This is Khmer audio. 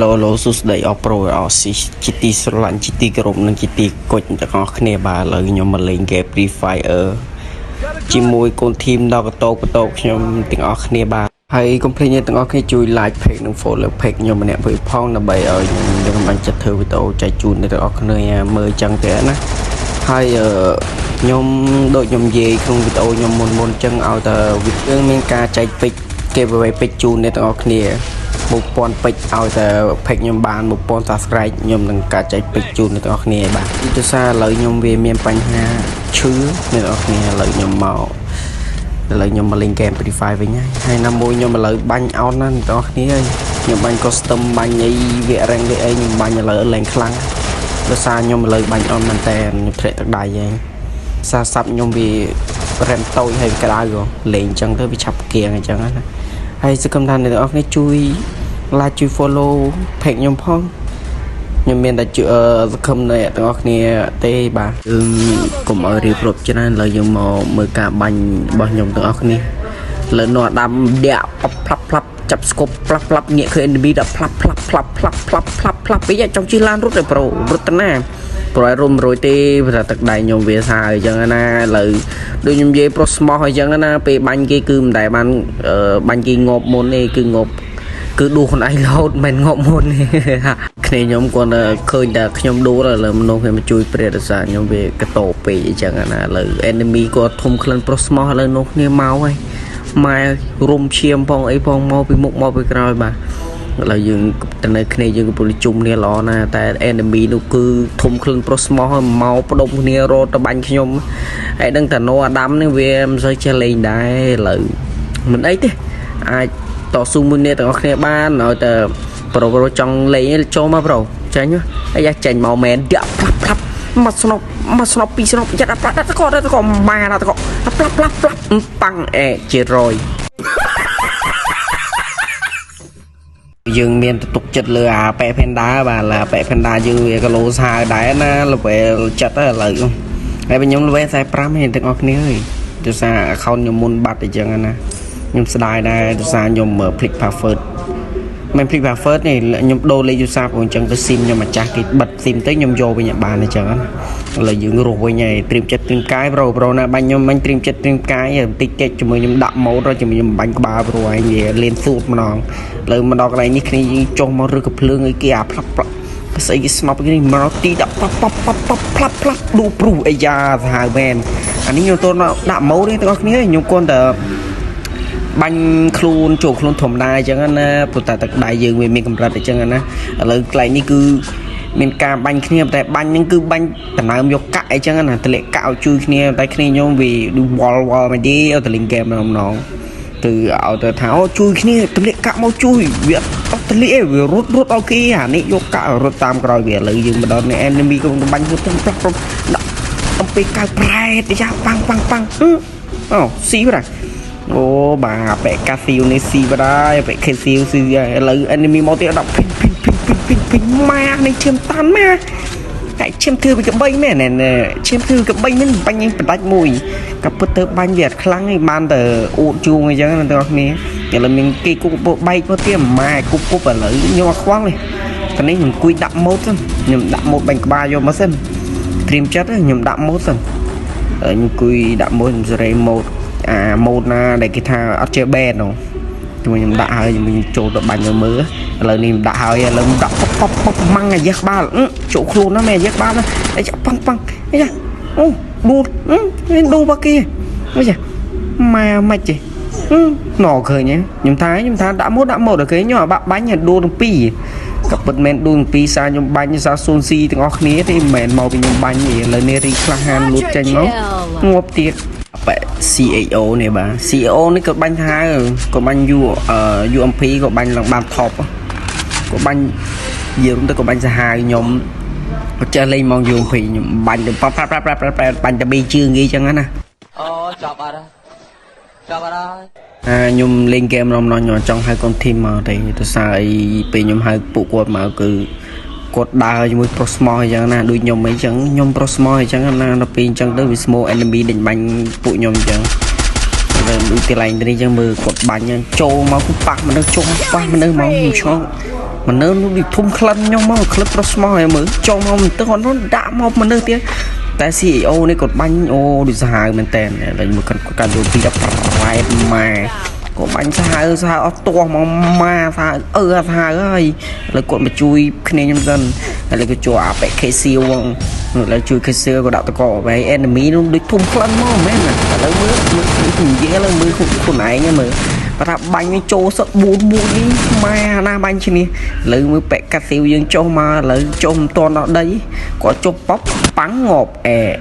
ឡូឡូសួស្តីអរប្រូអរស៊ីជាទីស្រឡាញ់ជាទីគោរពនិងជាទីគុជទាំងអស់គ្នាបាទឥឡូវខ្ញុំមកលេង game Free Fire ជាមួយកូន team ដល់កតោកតោខ្ញុំទាំងអស់គ្នាបាទហើយកុំភ្លេចអ្នកទាំងអស់គ្នាជួយ like page និង follow page ខ្ញុំម្នាក់មួយផងដើម្បីឲ្យខ្ញុំមានកម្លាំងចិត្តធ្វើវីដេអូចែកជូនអ្នកទាំងអស់គ្នាមើលចឹងទៅណាហើយអឺខ្ញុំដូចខ្ញុំនិយាយក្នុងវីដេអូខ្ញុំមុនមុនចឹងឲ្យតែវីដេអូមានការចែកពេជ្រគេអ្វីពេជ្រជូនអ្នកទាំងអស់គ្នា1000ពេជ្រឲ្យតែ page ខ្ញុំបាន1000 subscribe ខ្ញុំនឹងការចែកពេជ្រជូនអ្នកទាំងអស់គ្នាបាទទីទៅសារឥឡូវខ្ញុំវាមានបញ្ហាឈឺអ្នកទាំងអស់គ្នាឥឡូវខ្ញុំមកឥឡូវខ្ញុំមកលេង game Free Fire វិញហើយហើយណាមួយខ្ញុំឥឡូវបាញ់អោនណាអ្នកទាំងអស់គ្នាហើយខ្ញុំបាញ់ custom បាញ់អីវគ្គ rank វគ្គអីខ្ញុំបាញ់ឥឡូវឡើងខ្លាំងដោយសារខ្ញុំឥឡូវបាញ់អោនមែនតើខ្ញុំធ្លាក់ទឹកដៃហើយសារសាប់ខ្ញុំវា RAM តូចហើយក្តៅហ៎លេងអញ្ចឹងទៅវាឆាប់គៀងអញ្ចឹងណាហើយសង្ឃឹមថាអ្នកទាំងអស់គ្នាជួយ like ជួយ follow page ខ្ញុំផងខ្ញុំមានតែជួយសង្ឃឹមអ្នកទាំងអស់គ្នាទេបាទយើងកុំឲ្យរៀបរាប់ច្រើនឥឡូវយើងមកមើលការបាញ់របស់ខ្ញុំទាំងអស់គ្នាលើនោះអាដាមដាក់ផ្លាប់ផ្លាប់ផ្លាប់ចាប់ស្គប់ផ្លាប់ផ្លាប់ងាកឃើញ enemy ដាក់ផ្លាប់ផ្លាប់ផ្លាប់ផ្លាប់ផ្លាប់ផ្លាប់ផ្លាប់វិញចង់ជិះឡានរត់ទៅប្រូរត់ទៅណាប្រូឲ្យរុំរួយទេព្រោះថាទឹកដៃខ្ញុំវាសាអញ្ចឹងណាឥឡូវដូចខ្ញុំនិយាយប្រុសស្មោះអញ្ចឹងណាពេលបាញ់គេគឺមិនដែលបានបាញ់គេងាប់មុនទេគឺងាប់គឺដួសខ្លួនឯងរហូតមិនងាប់មុនទេគ្នាខ្ញុំគាត់តែឃើញតែខ្ញុំដួលឥឡូវមនុស្សគេមកជួយព្រះរសាខ្ញុំវាកតោពេកអញ្ចឹងណាឥឡូវ enemy គាត់ធំក្លិនប្រុសស្មោះឥឡូវនោះគ្នាមកហើយម៉ែរុំឈាមផងអីផងមកពីមុខមកពីក្រោយបាទឥឡូវយើងទៅនៅគ្នាយើងកំពុងជុំគ្នាល្អណាស់តែ enemy នោះគឺធំក្លិនប្រុសស្មោះហើយមកផ្ដុំគ្នារត់ទៅបាញ់ខ្ញុំហើយដឹងតែណូអាដាមនេះវាមិនសូវចេះលេងដែរឥឡូវមិនអីទេអាចតស៊ូមួយអ្នកទាំងអស់គ្នាបានឲ្យតែប្រូប្រូចង់លេងចូលមកប្រូចេញអាយ៉ាចេញមកមែនដាក់ផ្លាប់ផ្លាប់មកស្នប់មកស្នប់ពីរស្នប់យ៉ាដាក់ផ្លាប់ដាក់តកដាក់តកម៉ាដាក់តកផ្លាប់ផ្លាប់ផ្លាប់ប៉ាំងអេជារយយើងមានទុកចិត្តលើអាប៉ែផេនដាបាទឡាប៉ែផេនដាយើងវាគីឡូសាវដែរណា level ចិត្តឥឡូវហើយខ្ញុំ level 45ឯងទាំងអស់គ្នាអើយដោយសារ account ខ្ញុំមុនបាត់អញ្ចឹងណាខ្ញុំស្ដាយដែរដោយសារខ្ញុំភ្លេច password មិនភ្លេច password នេះខ្ញុំដូរលេខទូរស័ព្ទអញ្ចឹងទៅ SIM ខ្ញុំម្ចាស់គេបិទ SIM ទៅខ្ញុំយកវិញឲ្យបានអញ្ចឹងណាឥឡូវយើងរស់វិញហើយត្រៀមចិត្តត្រៀមកាយប្រូប្រូណាបាញ់ខ្ញុំមិញត្រៀមចិត្តត្រៀមកាយបន្តិចតិចជាមួយខ្ញុំដាក់ម៉ូតជាមួយខ្ញុំបាញ់ក្បាលប្រូឯងវាលៀនសួតម្ដងឥឡូវមកដល់កន្លែងនេះគ្នាយើងចុះមកឬកភ្លើងអីគេអាផ្លាប់ផ្លាប់ស្អីគេស្នប់គេនេះមកទីដាក់ផ្លាប់ផ្លាប់ផ្លាប់ផ្លាប់ផ្លាប់ឌូព្រុសអាយ៉ាសាហាវមែនអានេះខ្ញុំទល់ដាក់ម៉ូតទេទាំងអស់គ្នាខ្ញុំគ្រាន់តែបាញ់ខ្លួនចូលខ្លួនធម្មតាអញ្ចឹងណាព្រោះតែទឹកដៃយើងវាមានកម្រិតអញ្ចឹងណាឥឡូវកន្លែងនេះគឺមានការបាញ់គ្នាតែបាញ់ហ្នឹងគឺបាញ់តំណើមយកកាក់អីចឹងណាតម្លាក់កាក់ឲ្យជួយគ្នាតែគ្នាខ្ញុំវាវល់វល់មិនទេឲ្យតលេងហ្គេមម្ដងទៅឲ្យទៅថាអូជួយគ្នាតម្លាក់កាក់មកជួយវាអត់តម្លាក់ឯងវារត់រត់ឲ្យគេអានេះយកកាក់រត់តាមក្រោយវាឥឡូវយើងមកដល់នេះ enemy កំពុងបាញ់ទៅផ្លាស់ផ្លាស់ដាក់អំពីកៅប្រែតយ៉ាប៉ាំងប៉ាំងប៉ាំងអូស៊ីប្រាអូបាទបែកកាស៊ីវនេះស៊ីបាត់ហើយបែកខេស៊ីវស៊ីឥឡូវ enemy មកទៀតដាក់ភីងភីងភីងភីងភីងភីងម៉ានេះឈាមតាន់ម៉ាតែឈាមធ្វើពីក្បីមែនណែឈាមធ្វើក្បីមែនបាញ់ផ្ដាច់មួយក៏ពិតទៅបាញ់វាអត់ខ្លាំងឯងបានតែអួតជួងអញ្ចឹងណាទាំងអស់គ្នាឥឡូវមានគេគប់បែកមកទៀតម៉ែគប់គប់ឥឡូវខ្ញុំអត់ខ្វល់ទេកានេះខ្ញុំអង្គុយដាក់ម៉ូតសិនខ្ញុំដាក់ម៉ូតបាញ់ក្បាលយកមកសិនត្រៀមចិត្តខ្ញុំដាក់ម៉ូតសិនខ្ញុំអង្គុយដាក់ម៉ូតខ្ញុំសេរីម៉ូតអាម៉ូតណាដែលគេថាអត់ចេះបែននោះជួយខ្ញុំដាក់ហើយខ្ញុំចូលទៅបាញ់មើលឥឡូវនេះខ្ញុំដាក់ហើយឥឡូវខ្ញុំដាក់ប៉ុបប៉ុបប៉ុបម៉ាំងអាយ៉ាក្បាលចូលខ្លួនណាមែនអាយ៉ាក្បាលណាអីប៉ាំងប៉ាំងអីយ៉ាអូដួលដួលបាគេអីយ៉ាម៉ាមិនទេណឃើញខ្ញុំថាខ្ញុំថាដាក់ម៉ូតដាក់ម៉ូតដល់គេខ្ញុំអាបាក់បាញ់ដួលទាំងពីរក៏ពិតមែនដួលទាំងពីរសារខ្ញុំបាញ់សារសូនស៊ីទាំងអស់គ្នាទេមិនមែនមកពីខ្ញុំបាញ់ទេឥឡូវនេះរីខ្លះហានលូតចេញមកងាប់ទៀតបែ CHO នេះបាទ CEO នេះក៏បាញ់ថាក៏បាញ់ U UMP ក៏បាញ់ឡើងបាន top ក៏បាញ់យើងទៅក៏បាញ់សាហាវខ្ញុំអត់ចេះលេងមក UMP ខ្ញុំបាញ់ទៅប៉ាប់ប៉ាប់ប៉ាប់ប៉ាប់បាញ់តែបីជើងគេចឹងណា អូចប់អត់ហើយចប់អត់ហើយ អាខ្ញុំលេងហ្គេមរំដោះខ្ញុំចង់ហៅកូនធីមមកទេទៅសារអីពេលខ្ញុំហៅពួកគាត់មកគឺគាត់ដើរជាមួយប្រុសស្មោះអញ្ចឹងណាដូចខ្ញុំអីចឹងខ្ញុំប្រុសស្មោះអញ្ចឹងណាដល់ពេលអញ្ចឹងទៅវាស្មោះ enemy ដេញបាញ់ពួកខ្ញុំអញ្ចឹងទៅដូចកន្លែងនេះអញ្ចឹងមើលគាត់បាញ់ចូលមកគឺប៉ះមនុស្សចុះប៉ះមនុស្សមកខ្ញុំឆ្ងល់ មនុស្សនោះដូចធំក្លិនខ្ញុំមកក្លិតប្រុសស្មោះឲ្យមើលចុះមកមិនទៅគាត់នោះដាក់មកមនុស្សទៀតតែ CEO នេះគាត់បាញ់អូដូចសាហាវមែនតើឡើយមើលគាត់គាត់យកពីដល់ប្រែតម៉ែគាត់បាញ់សាហាវសាហាវអស់ទាស់មកម៉ាសាហាវអឺសាហាវហើយឥឡូវគាត់មកជួយគ្នាខ្ញុំសិនឥឡូវគាត់ជួយអាប៉ែ KC ហ្នឹងឥឡូវជួយ KC គាត់ដាក់តកហើយ enemy នោះដូចធំក្លិនមកមែនណាឥឡូវមើលមើលនិយាយឥឡូវមើលខ្លួនឯងមើលបើថាបាញ់វាចូលសុទ្ធ4មួយនេះម៉ែណាបាញ់ឈ្នះឥឡូវមើលប៉ែកាស៊ីវយើងចុះមកឥឡូវចុះមិនទាន់ដល់ដីគាត់ចុះប៉ុបប៉ាំងងាប់អែ។